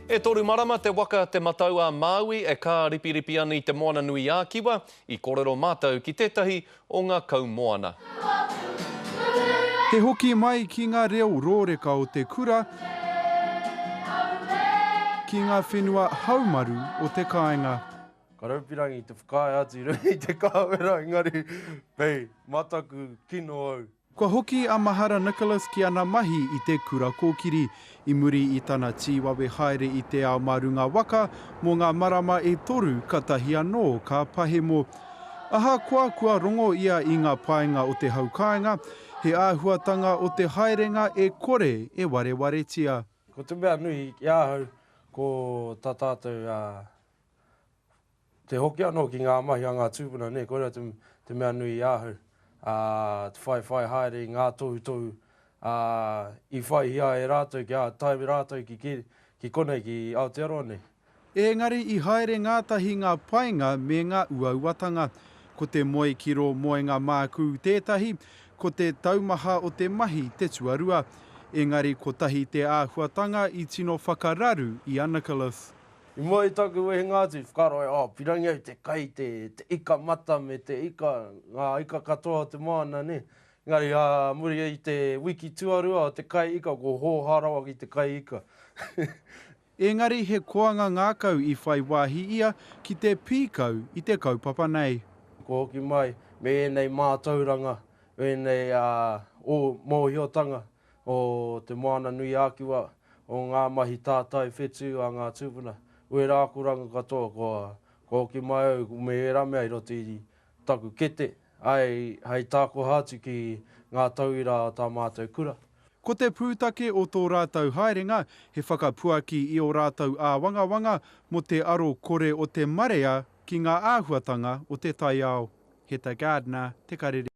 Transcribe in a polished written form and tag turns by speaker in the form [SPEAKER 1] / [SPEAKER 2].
[SPEAKER 1] E toru marama te waka Te Matau a Māui e kāripiripi ana i Te Moana-nui-ā-Kiwa, i kōrero mātou ki tētahi o ngā kaumoana.
[SPEAKER 2] He hoki mai ki ngā reo rōreka o te kura, ki ngā whenua haumaru o te kāinga.
[SPEAKER 3] Ka raupirangi te whakaae atu i runga i te kāwera engari pei mataku kino au.
[SPEAKER 2] Kua hoki a Mahara Nicholas ki ana mahi i te Kura Kōkiri, i muri i tana tīwawe haere i te ao mā runga waka mō ngā marama e toru katahi anō ka pahemo. Ahakoa kua rongo ia i ngā painga o te hau kāinga, he āhuatanga o te haerenga e kore e warewaretia.
[SPEAKER 3] Ko te mea nui ki ahau ko tā tātou Te hoki anō ki ngā mahi a ngā tūpuna, nē, koirā te, te mea nui i ahau, ā, te whaiwhai haere i ngā tohutohu, ā, i whaihia e rātou kia tae rātou ki, ki, ki konei, ki Aotearoa nei.
[SPEAKER 2] Engari i haere ngātahi ngā painga me ngā uauatanga. Ko te moe ki rō moenga mākū tētahi, ko te taumaha o te mahi te tuarua. Engari kotahi te āhuatanga i tino whakararu i a Nicholas.
[SPEAKER 3] I mua i taku wehenga atu, i whakaaro ai, oh, pirangi au te kai, te, te ika mata me te ika, ngā ika katoa o te moana, nē. Engari, ā muri i te wiki tuarua o te kai ika, ko hōhā rawa ki te kai ika.
[SPEAKER 2] Engari he koanga ngākau i whai wāhi ia ki te pīkau i te kaupapa nei.
[SPEAKER 3] Kua hoki mai me ēnei mātauranga, ēnei, ā, ō, mōhiotanga o Te Moana-nui-ā-Kiwa, o ngā mahi tātai whetū a ngā tūpuna, wērā akoranga katoa kua hoki mai au me ērā mea i roto i taku kete, āe, hei tākoha atu ki ngā tauira o tā mātou kura.
[SPEAKER 2] Ko te pūtake o tō rātou haerenga he whakapuaki i ō rātou āwangawanga mō te aro kore o te marea ki ngā āhuatanga o te taiao. Heta Gardiner, Te Karere.